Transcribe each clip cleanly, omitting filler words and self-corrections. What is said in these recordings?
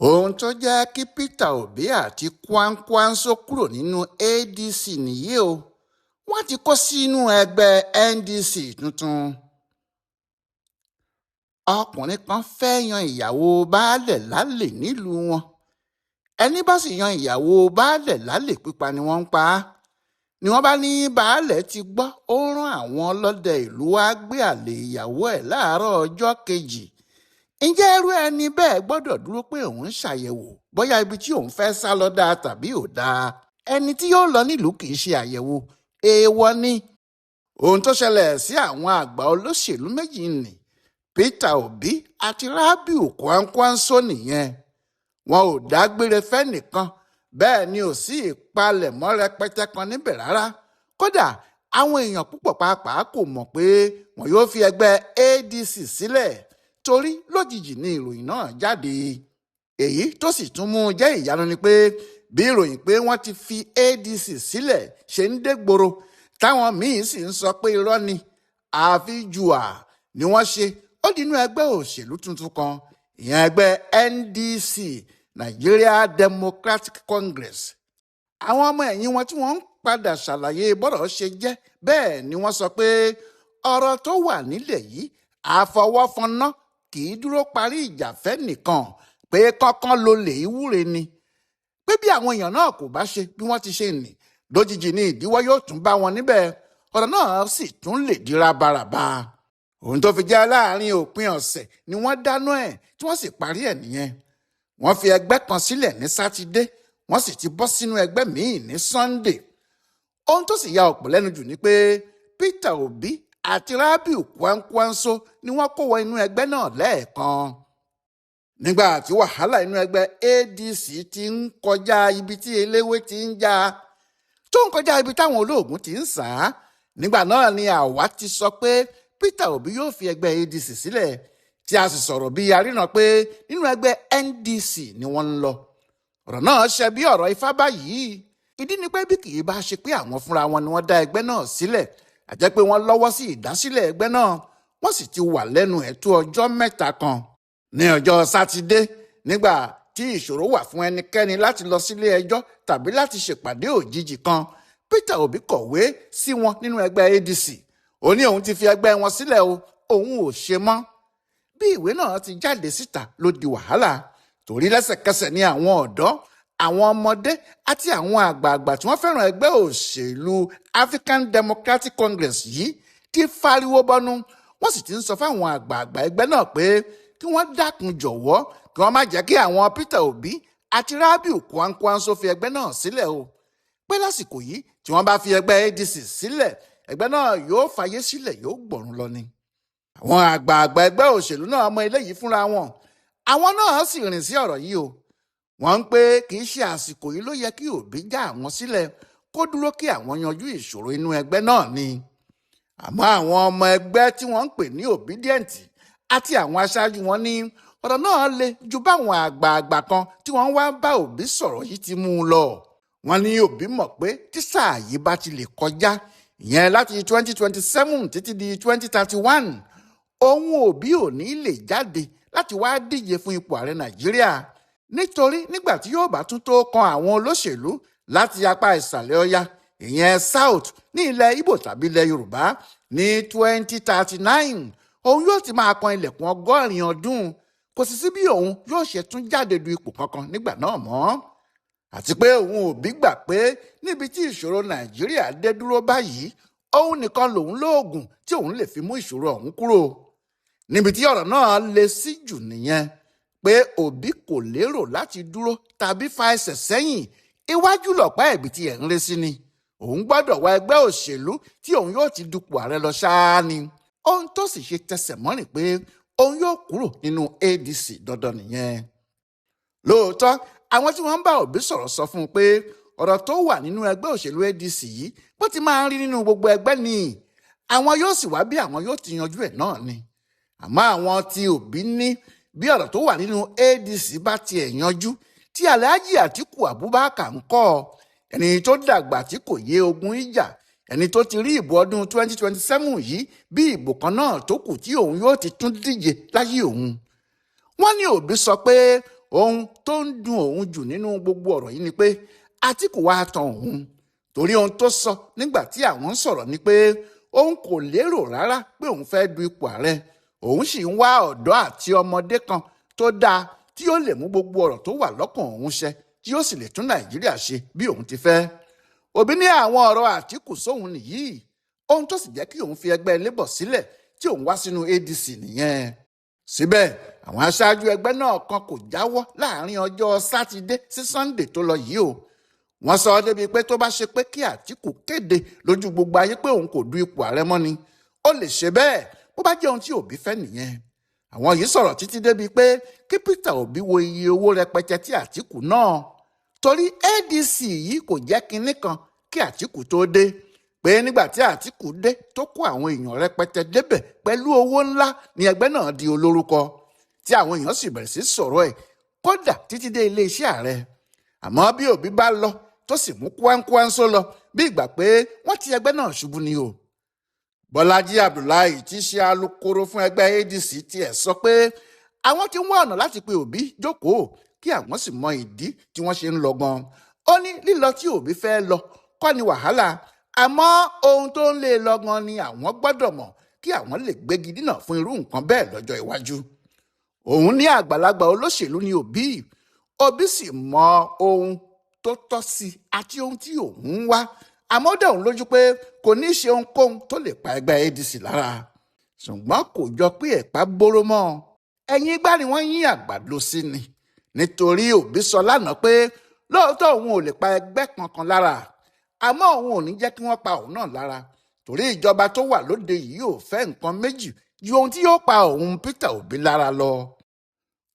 Ohun tó jẹ́ kí Peter Obi àti Kwankwanso kúrò nínú ADC nìyí o, wọ́n ti kó sínú ẹgbẹ́ NDC tuntun. Ọkùnrin kan fẹ́ẹ́ yan ìyàwó baálé lálẹ́ nílùú wọn. Ẹni bá sì yan ìyàwó baálé lálẹ́, pípa ni wọ́n ń pa á. Ni wọ́n bá ní baálé ti gbọ́, ó rán àwọn ọlọ́dẹ ìlú wàá gbé àlè ìyàwó ẹ̀ láàárọ̀ ọjọ́ kejì. Ǹjẹ́ irú ẹni bẹ́ẹ̀ gbọ́dọ̀ dúró pé òun ń ṣàyẹ̀wò bóyá ibi tí òun fẹ́ sá lọ dáa tàbí ò dáa? Ẹni tí yóò lọ nílùú kì í ṣe àyẹ̀wò, èèwọ̀ ni. Ohun tó ṣẹlẹ̀ sí àwọn àgbà olóṣèlú méjì ní Peter Obi àti Rabiu Kwankwanso nìyẹn. Wọn ò dágbére fẹ́nìkan, bẹ́ẹ̀ ni ò sí ìpalẹ̀mọ́ rẹpẹtẹ kan níbẹ̀ rárá. Kódà àwọn èèyàn púpọ̀ pàápàá kò mọ̀ pé wọn yóò fi ẹgbẹ́ ADC sílẹ̀, torí lójijì ni ìròyìn náà jáde. Èyí tó sì tún mú un jẹ́ ìyanu ni pé bí ìròyìn pé wọ́n ti fi ADC sílẹ̀ ṣe ń dégboro, táwọn míín sì ń sọ pé irọ́ ni, àfi jùà ni wọ́n ṣe, ó dínú ẹgbẹ́ òṣèlú tuntun kan, ìyẹn ẹgbẹ́ NDC, Nigeria Democratic Congress. Àwọn ọmọ ẹ̀yìn wọn tí wọ́n ń padà ṣàlàyé bọ́rọ̀ ṣe jẹ́, bẹ́ẹ̀ ni wọ́n sọ pé ọ̀rọ̀ tó wà nílẹ̀ yìí, àfọwọ́fọnná kì í dúró parí ìjà fẹ́nìkan, pé kọ́kán ló lè wúre ni, pé bí àwọn èèyàn náà kò bá ṣe bí wọ́n ti ṣe nì, lójijì ni ìdíwọ́ yóò tún bá wọn níbẹ̀, ọ̀rọ̀ náà sì tún lè di rábaràba. Ohun tó fi jẹ́ láàrin òpin ọ̀sẹ̀ ni wọ́n dáná ẹ̀ tí wọ́n sì parí ẹ̀ nìyẹn. Wọ́n fi ẹgbẹ́ kan sílẹ̀ ní Sátidé, wọ́n sì ti bọ́ sínú ẹgbẹ́ míì ní Sunday. Ohun tó sì ya ọ̀pọ̀ lẹ́nu jù ni pé Peter Obi àti Rabiu Kwankwanso ni wọ́n kó wọ inú ẹgbẹ́ náà lẹ́ẹ̀kan. Nígbà tí wàhálà inú ẹgbẹ́ ADC ti ń kọjá ibi tí eléwé ti ń já, tó ń kọjá ibi táwọn olóògùn ti ń sà á, nígbà náà ni àwa ti sọ pé Peter Obi yóò fi ẹgbẹ́ ADC sílẹ̀, tí a sì sọ̀rọ̀ bí aríran pé nínú ẹgbẹ́ NDC ni wọ́n ń lọ. Ọ̀rọ̀ náà ṣe bí ọ̀rọ̀ ifá báyìí. Ìdí ni pé bí kì í bá ṣe pé àwọn fúnra wọn ni wọ́n dá ẹgbẹ́ náà sílẹ̀, àjẹ́ pé wọ́n lọ́wọ́ sí ìdásílẹ̀ ẹgbẹ́ náà, wọ́n sì ti wà lẹ́nu ẹ̀ tó ọjọ́ 3 kan. Ní ọjọ́ Sátidé, nígbà tí ìṣòro wà fún ẹnikẹ́ni láti lọ sílé ẹjọ́ tàbí láti ṣèpàdé òjijì kan, Peter Obi kọ̀wé sí wọn nínú ẹgbẹ́ ADC. Ó ní òun ti fi ẹgbẹ́ wọn sílẹ̀ o, òun ò ṣe mọ́. Bí ìwé náà ti jáde síta ló di wàhálà, torí lẹ́sẹ̀kẹsẹ̀ ni àwọn ọ̀dọ́, àwọn ọmọdé àti àwọn àgbààgbà tí wọ́n fẹ́ràn ẹgbẹ́ òṣèlú African Democratic Congress yìí ti fariwo bọnu. Wọ́n sì ti ń sọ fáwọn àgbààgbà ẹgbẹ́ náà pé kí wọ́n dákun jọ̀wọ́, kí wọ́n má jẹ́ kí àwọn Peter Obi àti Rabiu Kwankwanso fi ẹgbẹ́ náà sílẹ̀ o, pé lásìkò yìí tí wọ́n bá fi ẹgbẹ́ ADC sílẹ̀, ẹgbẹ́ náà yóò fàyè sílẹ̀, yóò gbọ̀run lọ ni. Àwọn àgbààgbà ẹgbẹ́ òṣèlú náà mọ eléyìí fúnra wọn, àwọn náà sì rìn sí ọ̀rọ̀ yìí o. Wọ́n ń pé kì í ṣe àsìkò yìí ló yẹ kí Obi já àwọn sílẹ̀, kó dúró kí àwọn yanjú ìṣòro inú ẹgbẹ́ náà ni. Àmọ́ àwọn ọmọ ẹgbẹ́ tí wọ́n ń pè ní Obidient àti àwọn aṣáájú wọn ní ọ̀rọ̀ náà le ju báwọn àgbààgbà kan tí wọ́n wá bá Obi sọ̀rọ̀ yìí ti mú un lọ. Wọ́n ní Obi mọ̀ pé tí sáà yìí bá ti lè kọjá, ìyẹn láti 2027 títí di 2031, òun Obi ò ní lè jáde láti wá díje fún ipò ààrẹ Nàìjíríà, nítorí nígbà tí yóò bá tún tó kan àwọn olóṣèlú láti apá ìsàlẹ̀ ọya, ìyẹn South, ní ilẹ̀ Ìgbò tàbí ilẹ̀ Yorùbá ní 2039, òun yóò ti máa kan ilẹ̀kùn 80 ọdún. Kò sì sí bí òun yóò ṣe tún jáde du ipò kankan nígbà náà mọ́. Àti pé òun Obi gbà pé níbi tí ìṣòro Nàìjíríà dé dúró báyìí, òun nìkan lòun lóògùn tí òun lè fi mú ìṣòro ọ̀hún kúrò. Níbi tí ọ̀rọ̀ náà le sí jù nìyẹn, pé Obi kò lérò láti dúró tàbí fa ẹsẹ̀ sẹ́yìn, iwájú lọ̀pá ẹ̀bì tí ẹ̀ ń lé sí ni. Òun gbọ́dọ̀ wá ẹgbẹ́ òṣèlú tí òun yóò ti dupò ààrẹ lọ ṣáá ni. Ohun tó sì ṣe tẹsẹ̀ mọ́rìn pé òun yóò kúrò nínú ADC dandan nìyẹn. Lóòótọ́, àwọn tí wọ́n ń bá Obi sọ̀rọ̀ sọ fún un pé ọ̀rọ̀ tó wà nínú ẹgbẹ́ òṣèlú ADC yìí bó ti máa ń rí nínú gbogbo ẹgbẹ́ ni, àwọn yóò sì wá bí àwọn yóò ti yanjú ẹ̀ náà ni. Àmọ́ àwọn tí Obi ní bí ọ̀rọ̀ tó wà nínú ADC bá tiẹ̀ yanjú, tí Alhaji Atiku Abubakar ń kọ́, ẹni tó dàgbà tí kò yé ogun ìjà, ẹni tó ti rí ìbò ọdún 2027 yìí bí ìbò kan náà tó kù tí òun yóò ti tún díje láyé òun. Wọ́n ní Obi sọ pé Ohun tó ń dùn òun jù nínú gbogbo ọ̀rọ̀ yìí ni pé Àtíkù wá tan òun, torí ohun tó sọ nígbà tí àwọn ń sọ̀rọ̀ ni pé òun kò lérò rárá pé òun fẹ́ du ipò ààrẹ. Òun sì ń wá ọ̀dọ́ àti ọmọdé kan tó dáa tí ó lè mú gbogbo ọ̀rọ̀ tó wà lọ́kàn òun ṣẹ, tí ó sì lè tún Nàìjíríà ṣe bí òun ti fẹ́. Òbí ní àwọn ọ̀rọ̀ Àtíkù sóhun nìyí, ohun tó sì jẹ́ kí òun fi ẹgbẹ́ Labour sílẹ̀ tí òun wá sínú ADC nìyẹn. Síbẹ̀ àwọn aṣáájú ẹgbẹ́ náà kan kò jáwọ́ láàrin ọjọ́ Sátidé sí Sunday tó lọ yìí o. Wọ́n sọ débi pé tó bá ṣe pé kí Àtíkù kéde lójú gbogbo ayé pé òun kò du ipò ààrẹ mọ́ ni, ó lè ṣe bẹ́ẹ̀ bó bá jẹ́ ohun tí Òbí fẹ́ nìyẹn. Àwọn yìí sọ̀rọ̀ títí débi pé kí Peter Obi wo iye owó rẹpẹtẹ tí Àtíkù náà, torí ADC yìí kò jẹ́ kinní kan kí Àtíkù tó dé, pé nígbà tí Àtíkù dé tó kó àwọn èèyàn rẹpẹtẹ débẹ̀ pẹ̀lú owó ńlá ni ẹgbẹ́ náà di olórúkọ, tí àwọn èèyàn sì bẹ̀rẹ̀ sí sọ̀rọ̀ ẹ̀ kódà títí dé iléeṣẹ́ ààrẹ. Àmọ́ bí Obi bá lọ tó sì mú Kwankwanso lọ, bí ìgbà pé wọ́n ti ẹgbẹ́ náà ṣubú ni o. Bọ́lájí Abdullahi tí ṣe alukoro fún ẹgbẹ́ ADC tiẹ̀ sọ pé àwọn ti ń wá ọ̀nà láti pe Obi jókòó kí àwọn sì mọ ìdí tí wọ́n ṣe ń lọ gan. Ó ní lílọ tí Obi fẹ́ lọ kọ́ ni wàhálà, àmọ́ ohun tó ń lé lọ gan ni àwọn gbọ́dọ̀ mọ̀ kí àwọn lè gbégi dínà fún irú nǹkan bẹ́ẹ̀ lọ́jọ́ iwájú. Òun ní àgbàlagbà olóṣèlú ni Obi, Obi sì mọ ohun tó tọ́ sí àti ohun tí òun ń wá, àmọ́ ó dá òun lójú pé kò ní í ṣe ohunkóhun tó lè pa ẹgbẹ́ ADC lára. Ṣùgbọ́n kò jọ pé ẹ̀pá bóró mọ́, ẹ̀yìn igbá ni wọ́n yín àgbàdo sí ni, nítorí Obi sọ lánàá pé lóòótọ́ òun ò lè pa ẹgbẹ́ kankan lára, àmọ́ òun ò ní jẹ́ kí wọ́n pa òun náà lára, torí ìjọba tó wà lóde yìí ò fẹ́ nǹkan méjì ju ohun tí yóò pa òun Peter Obi lára lọ.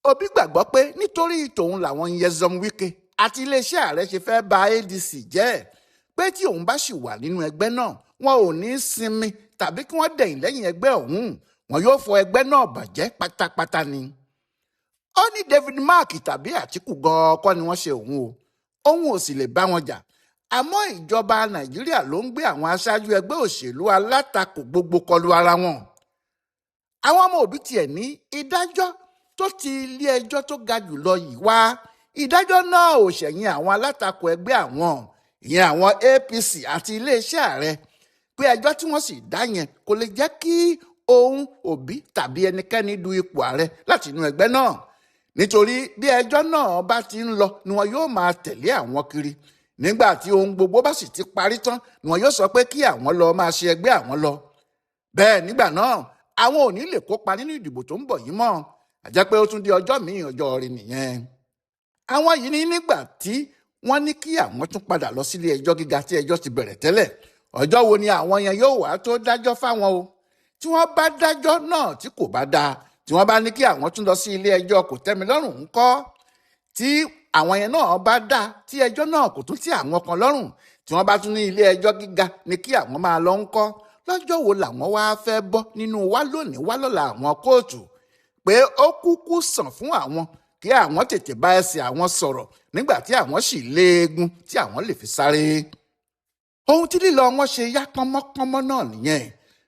Obi gbàgbọ́ pé nítorí tòun làwọn Nyesom Wike àti iléeṣẹ́ ààrẹ ṣe fẹ́ ba ADC jẹ́, pé tí òun bá sì wà nínú ẹgbẹ́ náà wọn ò ní sinmi tàbí kí wọ́n dẹ̀yìn lẹ́yìn ẹgbẹ́ ọ̀hún, wọn yóò fọ ẹgbẹ́ náà bàjẹ́ pátápátá ni. Ó ní David Mark tàbí Àtíkù gan-an kọ́ ni wọ́n ṣe òun o, òun ò sì lè bá wọn jà, àmọ́ ìjọba Nàìjíríà ló ń gbé àwọn aṣáájú ẹgbẹ́ òṣèlú alátakò gbogbo kọlu ara wọn. Àwọn ọmọ Òbí tiẹ̀ ní ìdájọ́ tó ti ilé ẹjọ́ tó ga jù lọ yìí wá, ìdájọ́ náà ò ṣẹ̀yìn àwọn alátakò ẹgbẹ́ àwọn, ìyẹn àwọn APC àti iléeṣẹ́ ààrẹ, pé ẹjọ́ tí wọ́n sì dá yẹn kò lè jẹ́ kí òun Òbí tàbí ẹnikẹ́ni du ipò ààrẹ láti inú ẹgbẹ́ náà, nítorí bí ẹjọ́ náà bá ti ń lọ ni wọn yóò máa tẹ̀lé àwọn kiri. Nígbà tí ohun gbogbo bá sì ti parí tán ni wọn yóò sọ pé kí àwọn lọ máa ṣe ẹgbẹ́ àwọn lọ. Bẹ́ẹ̀ nígbà náà àwọn ò ní lè kópa nínú ìdìbò tó ń bọ̀ yìí mọ́, àjẹ́ pé ó tún di ọjọ́ míì ọjọ́ rẹ̀ nìyẹn. Àwọn yìí ní nígbà tí wọ́n ní kí àwọn tún padà lọ sílé ẹjọ́ gíga tí ẹjọ́ ti bẹ̀rẹ̀ tẹ́lẹ̀, ọjọ́ wo ni àwọn yẹn yóò wá tó dájọ́ fáwọn o? Tí wọ́n bá dájọ́ náà tí kò bá dáa, tí wọ́n bá ní kí àwọn tún lọ sí ilé ẹjọ́ kò tẹ́milọ́rùn ńkọ́? Tí àwọn yẹn náà bá dáa tí ẹjọ́ náà kò tún tí àwọn kan lọ́rùn, tí wọ́n bá tún ní ilé ẹjọ́ gíga ní kí àwọn máa lọ ńkọ́? Lọ́jọ́ wo làwọn wá fẹ́ bọ́ nínú wá lónìí wá lọ́la àwọn kóòtù pé ó kúkú sàn fún àwọn kí àwọn tètè bá ẹsẹ̀ àwọn sọ̀rọ̀ nígbà tí àwọn sì léegun tí àwọn lè fi sáré. Ohun tí lílọ wọn ṣe yá kánmọ́kánmọ́ náà nìyẹn,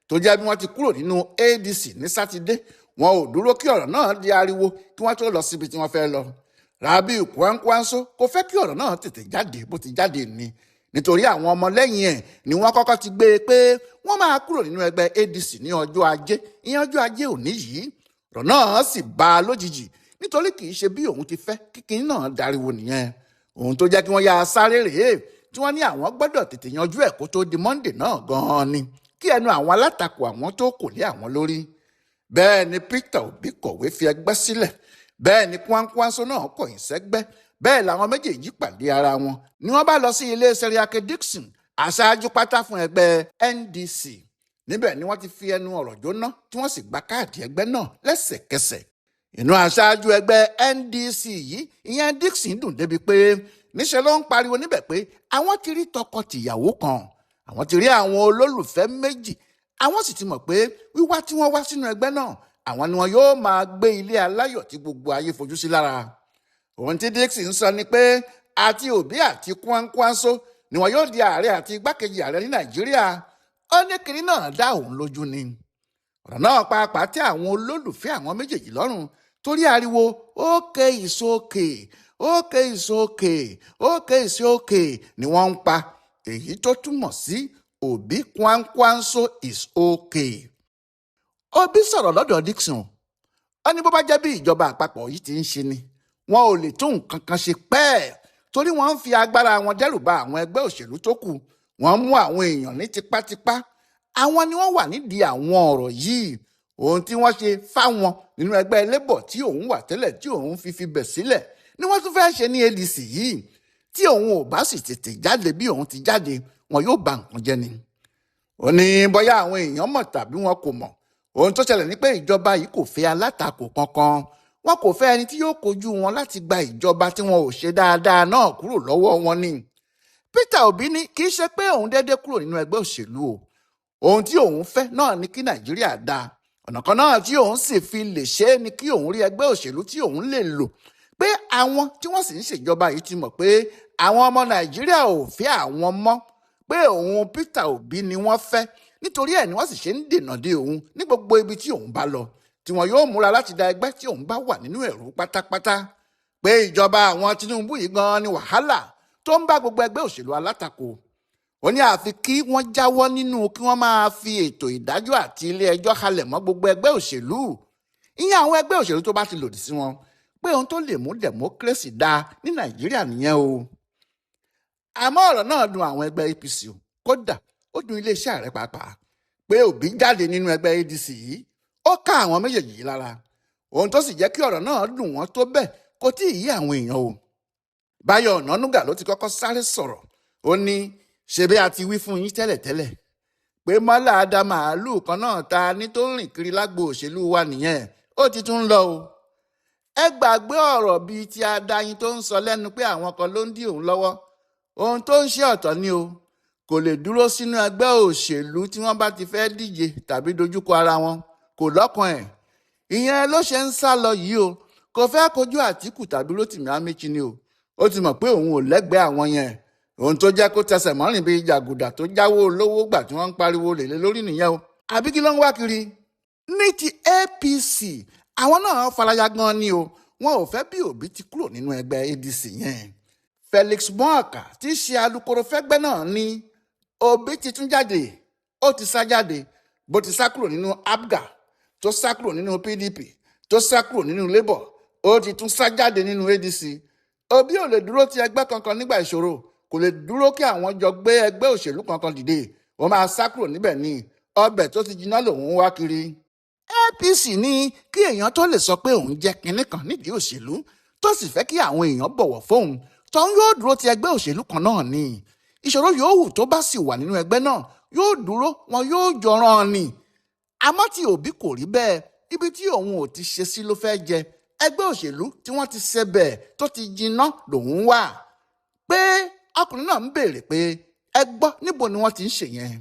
tó jẹ́ bí wọ́n ti kúrò nínú ADC ní Sátidé, wọn ò dúró kí ọ̀rọ̀ náà di ariwo kí wọ́n tó lọ síbi tí wọ́n fẹ́ lọ. Rabiu Kwankwanso kò fẹ́ kí ọ̀rọ̀ náà tètè jáde bó ti jáde ni, nítorí àwọn ọmọlẹ́yìn ẹ̀ ni wọ́n kọ́kọ́ ti gbé e pé wọ́n máa kúrò nínú ẹgbẹ́ ADC ní ọjọ́ ajé, ìyẹn ọjọ́ ajé òní yìí. Ọ̀rọ̀ náà sì bá a lójijì, nítorí kì í ṣe bí òun ti fẹ́ kíkiní náà dariwo nìyẹn. Ohun tó jẹ́ kí wọ́n ya sáré rèé tí wọ́n ní àwọn gbọ́dọ̀ tètè yanjú ẹ̀ kó tó di Monday náà gan-an ni, kí ẹnu àwọn alátakò àwọn tó kò lé àwọn lórí. Bẹ́ẹ̀ ni Peter Obi kọ̀wé fi ẹgbẹ́ sílẹ̀, bẹ́ẹ̀ ni Kwankwanso náà kọ̀yìn sẹ́gbẹ́, bẹ́ẹ̀ làwọn méjèèjì pàdé ara wọn ni wọ́n bá lọ sí ilé Seriake Dickson, aṣáájú pátá fún ẹgbẹ́ NDC. Níbẹ̀ ni wọ́n ti fi ẹnu ọ̀rọ̀ jóná tí wọ́n sì gba káàdì ẹgbẹ́ náà lẹ́sẹ̀kẹsẹ̀. Inú aṣáájú ẹgbẹ́ NDC yìí, ìyẹn Dickson, dùn débi pé níṣẹ́ ló ń pariwo níbẹ̀ pé àwọn ti rí tọkọ-tìyàwó kan, àwọn ti rí àwọn olólùfẹ́ méjì, àwọn sì ti mọ̀ pé wíwá tí wọ́n wá sínú ẹgbẹ́ náà àwọn ni wọn yóò máa gbé ilé aláyọ̀ tí gbogbo ayé fojú sí lára. Ohun tí Dickson ń sọ ni pé àti Obi àti Kwankwanso ni wọn yóò di ààrẹ àti igbákejì ààrẹ ní Nàìjíríà. Ó ní kiri náà dá òun lójú ni. Ọ̀rọ̀ náà pàápàá tẹ́ àwọn olólùfẹ́ àwọn méjèèjì lọ́rùn Torí ariwo "okay is okay, okay is okay, okay is okay" ni wọ́n ń pa, èyí tó túmọ̀ sí Obi Kwankwanso is okay. Obi sọ̀rọ̀ lọ́dọ̀ Dixon. Ó ní bó bá jẹ́ bí ìjọba àpapọ̀ yìí ti ń ṣe ni, wọn ò lè tún nǹkan kan ṣe pẹ́ẹ́, torí wọ́n ń fi agbára wọn dẹ́rù ba àwọn ẹgbẹ́ òṣèlú tó kù. Wọ́n mú àwọn èèyàn ní tipátipá. Àwọn ni wọ́n wà nídìí àwọn ọ̀rọ̀ yìí. Ohun tí wọ́n ṣe fáwọn nínú ẹgbẹ́ Labour tí òun wà tẹ́lẹ̀, tí òun fi bẹ̀ sílẹ̀, ni wọ́n tún fẹ́ẹ́ ṣe ní ADC yìí. Tí òun ò bá sì tètè jáde bí òun ti jáde, wọn yóò ba nǹkan jẹ́ ni. Ó ní bóyá àwọn èèyàn mọ̀ tàbí wọn kò mọ̀, ohun tó ṣẹlẹ̀ ni pé ìjọba yìí kò fẹ́ alátakò kankan. Wọn kò fẹ́ ẹni tí yóò kojú wọn láti gba ìjọba tí wọn ò ṣe dáadáa náà kúrò lọ́wọ́ wọn ni. Peter Obi ní kì í ṣe pé òun déédéé kúrò nínú ẹgbẹ́ òṣèlú o. Ohun tí òun fẹ́ náà ni kí Nàìjíríà dáa. Ọ̀nà kan náà tí òun sì fi lè ṣe é ni kí òun rí ẹgbẹ́ òṣèlú tí òun lè lò, pé àwọn tí wọ́n sì ń ṣèjọba yìí ti mọ̀ pé àwọn ọmọ Nàìjíríà ò fẹ́ àwọn mọ́, pé òun Peter Obi ni wọ́n fẹ́. Nítorí ẹ̀ ni wọ́n sì ṣe ń dènà de òun ní gbogbo ibi tí òun bá lọ, tí wọn yóò múra láti da ẹgbẹ́ tí òun bá wà nínú ẹ̀rú pátápátá, pé ìjọba àwọn Tinubu yìí gan-an ni wàhálà tó ń bá gbogbo ẹgbẹ́ òṣèlú alátakò. Ó ní àfi kí wọ́n jáwọ́ nínú kí wọ́n máa fi ètò ìdájọ́ àti ilé ẹjọ́ halẹ̀ mọ́ gbogbo ẹgbẹ́ òṣèlú, ìyẹn àwọn ẹgbẹ́ òṣèlú tó bá ti lòdì sí wọn, pé ohun tó lè mú democracy dáa ní Nàìjíríà nìyẹn o. Àmọ́ ọ̀rọ̀ náà dùn àwọn ẹgbẹ́ APC o. Kódà ó dùn iléeṣẹ́ ààrẹ pàápàá pé Obi jáde nínú ẹgbẹ́ ADC yìí. Ó ká àwọn méjèèjì yìí lára. Ohun tó sì jẹ́ kí ọ̀rọ̀ náà dùn wọ́n tó bẹ́ẹ̀ kò tí ì yé àwọn èèyàn o. Báyọ̀ Ọ̀nànúgà ló ti kọ́kọ́ sáré sọ̀rọ̀. Ó ní ṣe bí a ti wí fún yín tẹ́lẹ̀tẹ́lẹ̀ pé mọ́lá ada màálùú kan náà ta ní tó ń rìn kiri lágbo òṣèlú wa nìyẹn, ó ti tún ń lọ o. Ẹ gbàgbé ọ̀rọ̀ bíi ti adáyin tó ń sọ lẹ́nu pé àwọn kan ló ń dí òun lọ́wọ́. Ohun tó ń ṣe ọ̀tọ̀ ni o. Kò lè dúró sínú ẹgbẹ́ òṣèlú tí wọ́n bá ti fẹ́ díje tàbí dojúkọ ara wọn. Kò lọ́kàn ẹ̀. Ìyẹn ló ṣe ń sá lọ yìí o. Kò fẹ́ kojú Àtíkù tàbí Rótìmí Amechi ni o. Ó ti mọ̀ pé òun ò lẹ́gbẹ̀ẹ́ àwọn yẹn. Ohun tó jẹ́ kó tẹsẹ̀ mọ́rìn bíi jàgùdà tó jáwó olówó gbà tí wọ́n ń pariwo lèlé lórí nìyẹn o. Àbí kí ló ń wá kiri? Ní ti APC, àwọn náà faraya gan ni o. Wọn ò fẹ́ bí Obi ti kúrò nínú ẹgbẹ́ ADC yẹn. Felix Muoka tí í ṣe alukoro fẹ́gbẹ́ náà ní Obi ti tún jáde, ó ti sá jáde. Bó ti sá kúrò nínú APGA, tó sá kúrò nínú PDP, tó sá kúrò nínú Labour, ó ti tún sá jáde nínú ADC. Obi ò lè dúró ti ẹgbẹ́ kankan nígbà ìṣòro. Kò lè dúró kí àwọn jọ gbé ẹgbẹ́ òṣèlú kankan dìde. Ó máa sá kúrò níbẹ̀ ni. Ọbẹ̀ tó ti jiná lòun ń wá kiri. APC ní kí èèyàn tó lè sọ pé òun jẹ́ kinní kan nídìí òṣèlú, tó sì fẹ́ kí àwọn èèyàn bọ̀wọ̀ fóun, tóun yóò dúró ti ẹgbẹ́ òṣèlú kan náà ni. Ìṣòro yòówù tó bá sì wà nínú ẹgbẹ́ náà, yóò dúró, wọn yóò jọràn ni. Àmọ́ tí Obi kò rí bẹ́ẹ̀. Ibi tí òun ò ti ṣe sí ló fẹ́ jẹ. Ẹgbẹ́ òṣèlú tí wọ́n ti ṣe bẹ́ẹ̀ tó ti jiná lòun wà. Pé ọkùnrin náà ń béèrè pé ẹ gbọ́, níbo ni wọ́n ti ń ṣe yẹn?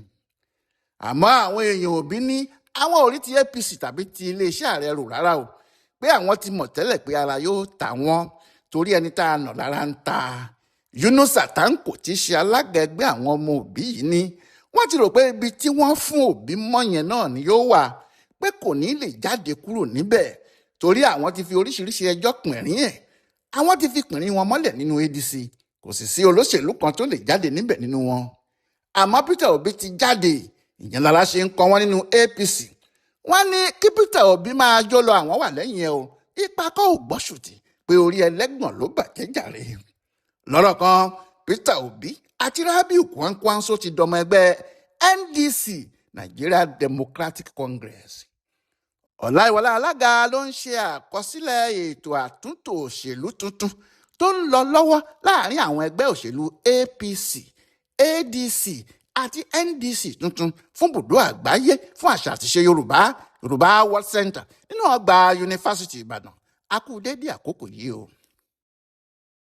Àmọ́ àwọn èèyàn Obi ní àwọn ò rí ti APC tàbí ti iléeṣẹ́ ààrẹ rò rárá o, pé àwọn ti mọ̀ tẹ́lẹ̀ pé ara yóò ta wọ́n, torí ẹni tá a nà lára ń ta. Yunusa Tanko tí í ṣe alága ẹgbẹ́ àwọn ọmọ Obi yìí ní wọ́n ti rò pé ibi tí wọ́n fún Obi mọ́ yẹn náà ni yóò wà, pé kò ní lè jáde kúrò níbẹ̀, torí àwọn ti fi oríṣiríṣi ẹjọ́ pìnrín ẹ̀. Àwọn ti fi pìnrín wọn mọ́lẹ̀ nínú ADC. Kò sì sí olóṣèlú kan tó lè jáde níbẹ̀ nínú wọn. Àmọ́ Peter Obi ti jáde. Ìyẹn lára ṣe ń kọ wọ́n nínú APC. Wọ́n ní kí Peter Obi máa jó lọ, àwọn wà lẹ́yìn ẹ̀ o. Ipa kọ́ ò gbọ́sùtì pé orí ẹlẹ́gbọ̀n ló bàjẹ́ jàre. Lọ́rọ̀ kan, Peter Obi àti Rabiu Kwankwanso ti dọmọ ẹgbẹ́ NDC, Nigeria Democratic Congress. Ọláìwọlá Alága ló ń ṣe àkọsílẹ̀ ètò àtúntò òṣèlú tuntun tó ń lọ lọ́wọ́ láàrin àwọn ẹgbẹ́ òṣèlú APC, ADC àti NDC tuntun fún bùdó àgbáyé fún àṣà àtiṣe Yorùbá, Yorùbá World Center, nínú ọgbà Yunifásitì Ìbàdàn. A kú dédé àkókò yìí o.